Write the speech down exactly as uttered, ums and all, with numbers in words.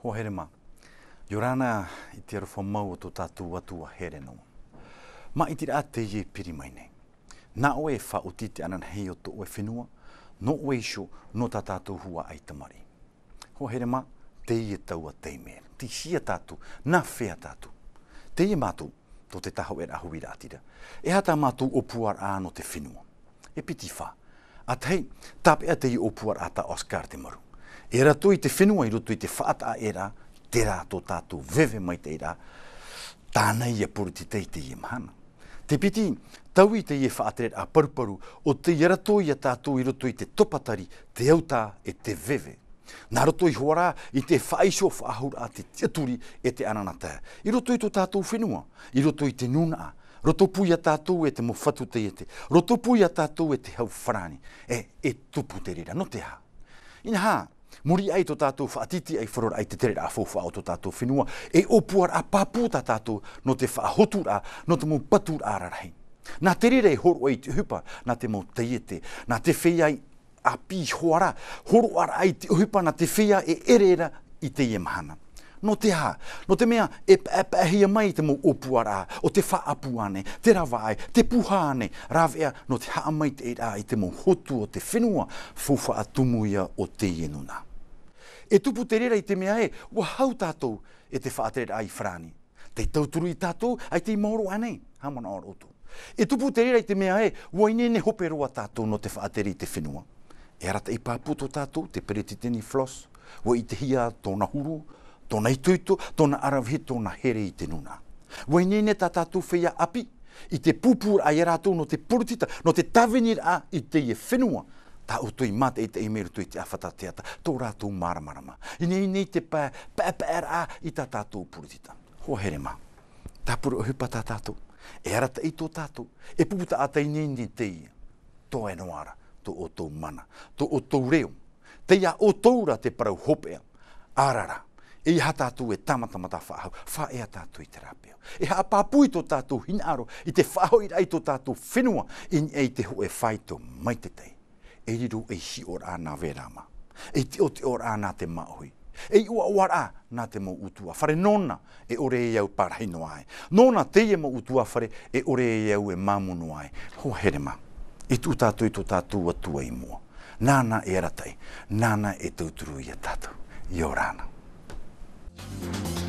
Hoa here mā, ʻia ora na i te aroha mau o tō tātou Atua here noa. Maʻitiraʻa teie e piri mai nei. Nā ʻoe e faʻaoti te ananahi o tō ʻoe fenua, nō ʻoe iho, nō tā tātou huaʻai tamariʻi. Hoa here mā, teie taua taime ra. Tei hea tātou, nā hea tātou. Teie mātou, tō te tahoʻeraʻa huiraʻatira. E aha tā mātou ʻōpuaraʻa nō te fenua? E piti fā. ʻA tahi, tāpeʻa teie ʻōpuaraʻa tā Oscar Temaru. E ara atoʻa te fenua i roto i te faʻataʻa ra, terā tō tātou veve maitaʻi ra, tāna ia poritita i teie mahana. Te piti, taui teie faʻatereraʻa paruparu, ʻo tei ara atoʻa tātou i roto i te topatari, te autā e te veve. Nā roto iho ā ra i te faʻaiho faʻahou ra te tiʻaturi e te ananahi. I roto i tō tātou fenua, i roto i te nūnaʻa, rotopū ia tātou e te mau fatu taiete, rotopū ia tātou e te hau farāni, e, e tupu te reira, nō te aha? Inaha, muri aʻe i tō tātou faʻatītīʻai faroraʻa i te tereraʻa faufaʻa o tō tātou fenua, e ʻōpuaraʻa pāpū tā tātou nō te faʻahoturaʻa, nō te mau paturaʻa rarahi. Nā te reira e hōroʻa i te ʻohipa, nā te mau taiete, nā te feiā ʻāpī iho ā ra, hōroʻaraʻa i te ʻohipa nā te feiā e ʻere ra i teie mahana. Nō te aha? Nō te mea, e paʻepaʻehia mai te mau ʻōpuaraʻa, ʻo te faʻaʻapu ānei, te ravaʻai, te pūhā ānei, rāveʻa nō te haʻamaitaʻiraʻa i te mau hotu o te fenua, faufaʻa tumu ia o teie nūnaʻa. E tupu te reira i te mea ē, ʻua hau tātou e te faʻatereraʻa i farāni. Tei tauturu ia tātou, ʻaita i maoro ānei, haʻamanaʻo ra ʻoutou. E tupu te reira i te mea ē, ʻua ineine hope roa tātou nō te faʻatere i te fenua. E arataʻi pāpū tō tātou, te peretiteni Flosse, ʻua ʻitehia tōna huru, tōna itoito, tōna ʻaravihi, tōna here i te nūnaʻa. ʻUa ineine tā tātou feiā ʻāpī, i te pūpūraʻa ia rātou nō te poritita, nō te tāviniraʻa i teie fenua, tā ʻoutou i mātaʻitaʻi mai i roto i te ʻāfata teata, tō rātou māramarama. Ineine i te pae, paʻepaʻeraʻa i tā tātou poritita. Hoa here mā. Tāpura ʻohipa tā tātou. E arataʻi tō tātou. E pupu taʻata ineine teie. Toe noa ra, tō ʻoutou mana, tō ʻoutou reo. Tei iā ʻoutou ra te parau hopeʻa. ʻArara. E aha tātou e tāmatamata faʻahou, faʻaea tātou i te rāpae. E haʻapāpū i tō tātou hinaʻaro, i te faʻahoʻiraʻa i tō tātou fenua, i niʻa i te hōʻē faito maitaʻi. E riro ei hiʻoraʻa nā Vērama. Ei teʻoteʻoraʻa nā te māʻohi. Ei ʻoaʻoaraʻa nā te mau ʻutuāfare nōna e ʻore e au parahi noa ai. Nōna teie mau ʻutuāfare e ʻore e au e māmū noa ai. Hoa here mā. E tuʻu tātou i tō tātou Atua i mua. Nāna e arataʻi. Nāna e tauturu ia tātou. ʻIa ora na.